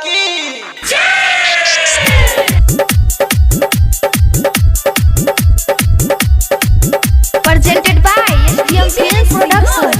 की। Presented by SDM Film Production.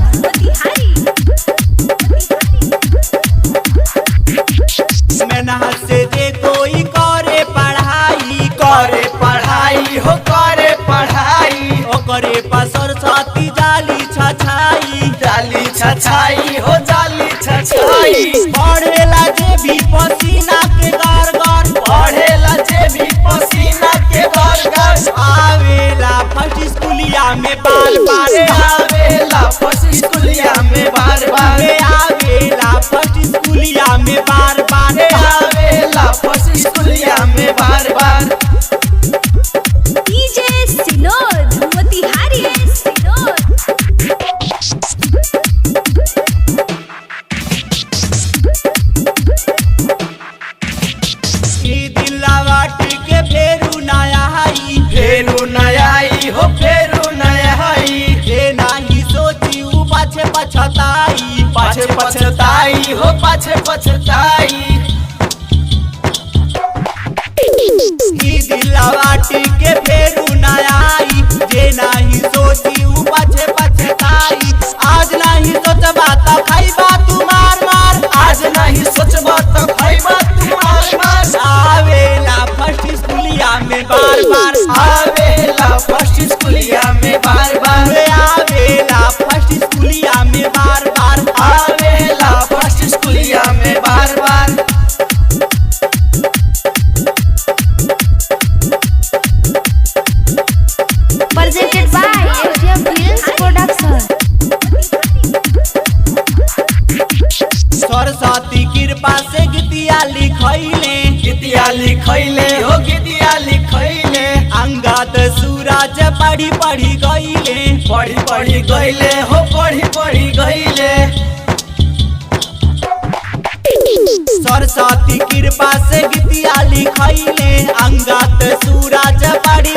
मेहनत से जे कोई करे पढ़ाई, करे पढ़ाई हो करे पढ़ाई, ओकरे पर सरस्वती जाली छछाई, जाली छछाई हो जाली छछाई। पढ़ेला जे भी पसीना के गार गार, पढ़ेला जे भी पसीना के गार गार, आवेला फर्स्ट स्कूलिया में बार बार, आवेला फर्स्ट स्कूलिया में बार बार, आवेला फर्स्ट स्कूलिया में बार बार, आवेला फर्स्ट स्कूलिया में बार बार। DJ Sinod Motihari. Sinod. ई दिलावाट के फेरू नया आई, फेरू नया आई हो फेरू नया आई, जे नाही सोची उ पाछे पछताई, पाछे पछताई हो पाछे पछताई। ई दिलावाटी के फेरू नया आई, जे नाही सोची उ पाछे पछताई। आज नाही सोचबा त खैबा तू मार मार, आज नहीं सोचबा तो खैबा तू मार मार, आवेला फर्स्ट स्कूलिया में बार बार, आवेला फर्स्ट स्कूलिया में बार बार, आवेला फर्स्ट स्कूलिया में बार बार, आवेला फर्स्ट स्कूलिया में बार बार। Presented by SDM Films Production. Saraswati कृपा से गीतिया लिखैले, गीतिया लिखैले हो गीतिया लिखैले, अंगद सूरज पढ़ी पढ़ी गईले, पढ़ी पढ़ी गईले हो पढ़ी पढ़ी गईले। सरस्वती कृपा से गीतिया लिखैले, अंगद सूरज पढ़ी